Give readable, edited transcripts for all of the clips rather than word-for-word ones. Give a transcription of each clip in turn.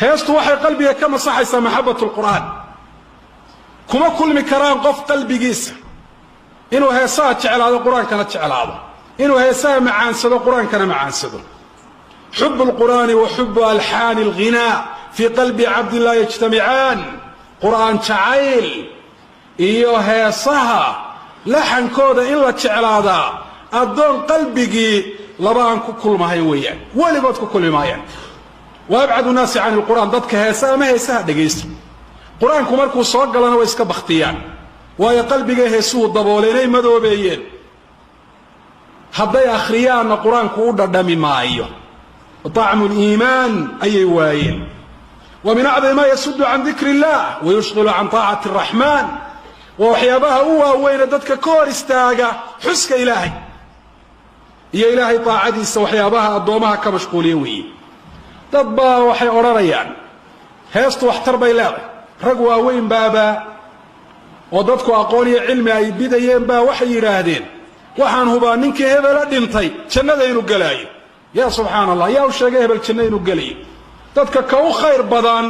Heestu waxay qalbiga ka masaxaysaa maxabat lqur'aan. Kuma kulmi karaan qof qalbigiisa inuu heesaha jeclaado, qur-aankana jeclaado, inuu heesaha macaansado, qur-aankana macaansado. Xubu lqur'aani wa xubu alxaani alghinaa fii qalbi cabdin laa yajtamicaan. Qur'aan jacayl iyo heesaha laxankooda in la jeclaadaa addoon qalbigii laba aan ku kulmahayn weeyaan, weligood ku kulmi maayaan. Wa abcadu nnaasi can ilqur'aan dadka heesa ama heesaha dhegaysta, qur-aanku markuu soo galana way iska bakhtiyaan, waayo qalbigay heesuhu dabooleenay, madoobeeyeen. Hadday akhriyaanna qur-aanku u dhadhami maayo, طacmu liimaan ayay waayeen. Wa min acdami maa yasudu can dikri illah wayushqilu can طaacati الraxmaan, waa waxyaabaha u waaweyne dadka ka hor istaaga xuska Ilaahay iyo Ilaahay taacadiisa, waxyaabaha addoomaha ka mashquuliya weeye. Dad baa waxay odhanayaan heestu waxtar bay leedahay. Rag waaweyn baaba oo dadku aqoon iyo cilmi ay bidayeen baa waxay yidhaahdeen: "Waxaan hubaa ninkii hebela dhintay jannada inuu gelaayo." Yaa subxaan Allah, yaa u sheegay hebel janno inuu gelayo? Dadka ka u khayr badan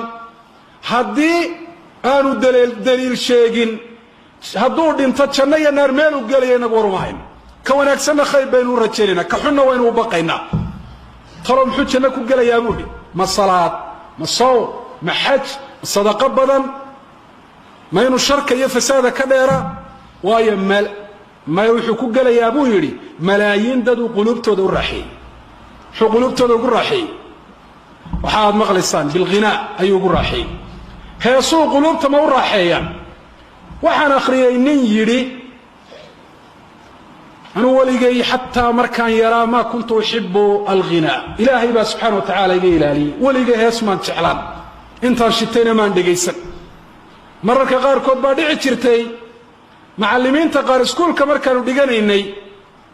haddii aanu daliil sheegin, hadduu dhinto janno iyo naar meeluu gelaya inagu war uma hayno. Ka wanaagsanna khayr baynu u rajaynaynaa, ka xunna waynu u baqaynaa. Talo muxuu janno ku gelayaa buuhi? Ma salaad, ma sawm, ma xaj, ma sadaqo badan, ma inuu sharka iyo fasaada ka dheera? Waayo ma wuxuu ku gelayaa buu yidhi malaayiin dad uu quluubtooda u raaxeeyey. Muxuu quluubtooda ugu raaxeeyey? Waxa aad maqlaysaan bilghinaa ayuu ugu raaxeeyey. Heesuu quluubta ma u raaxeeyaan? Waxaan akhriyey nin yidhi: "Anuu weligay xataa markaan yaraa maa kuntu uxibu alghinaa, Ilaahay baa subxaana wa tacaala iga ilaaliyey, weligay hees maan jeclaan, intaan shitayna maan dhegaysan. Mararka qaarkood baa dhici jirtay macallimiinta qaar iskuulka markaanu dhiganaynay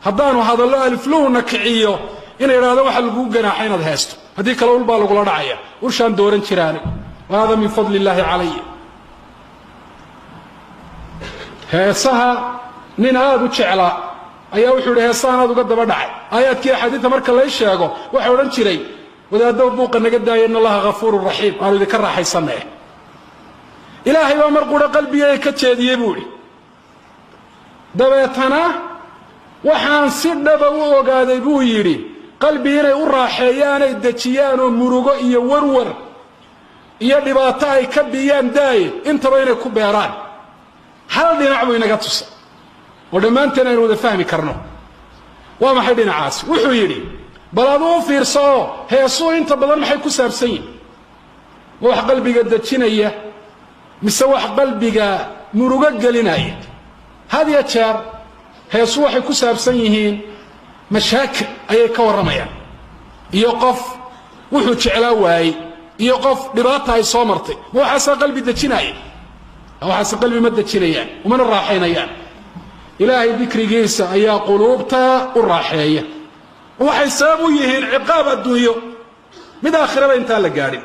haddaanu hadallo alifluhuna kiciyo inay idhaahdo waxa lagugu ganaaxa inaad heesto, haddii kale ul baa lagula dhacaya. Ushaan dooran jiraane, wa hada min fadli illaahi calaya." Heesaha nin aada u jeclaa ayaa wuxuu yidhi: "Heesahan aad uga daba dhacay, aayaadkii axaadiidta marka lay sheego waxay odhan jiray: wadaaddow, buuqa naga daaya, in Allaha ghafuurun raxiim, aanu idinka raaxaysanee. Ilaahay baa mar qura qalbigayga ka jeediyey," buu idhi, "dabeetana waxaan si dhaba u ogaaday," buu yidhi, "qalbi inay u raaxeeyaanay dejiyaan oo murugo iyo warwar iyo dhibaato ay ka biyaan daaye, intaba inay ku beeraan." Hal dhinac buu inaga tusa oo dhammaanteen aynu wada fahmi karno. Waa maxay dhinacaasi? Wuxuu yidhi: "Bal aduu u fiirso oo heesuu inta badan maxay ku saabsan yihin? Ma wax qalbiga dejinaya mise wax qalbiga murugo gelinaya? Had ya jeer heesu waxay ku saabsan yihiin mashaakil ayay ka warramayaan, iyo qof wuxuu jeclaa waayey, iyo qof dhibaata ay soo martay. Ma waxaasaa qalbi dejinaya? Waxaase qalbi ma dejinayaan, umana raaxaynayaan. Ilaahay dikrigiisa ayaa quluubta u raaxeeya. Waxay sabab u yihiin ciqaab adduunyo, mid aakhiraba intaan la gaadhin."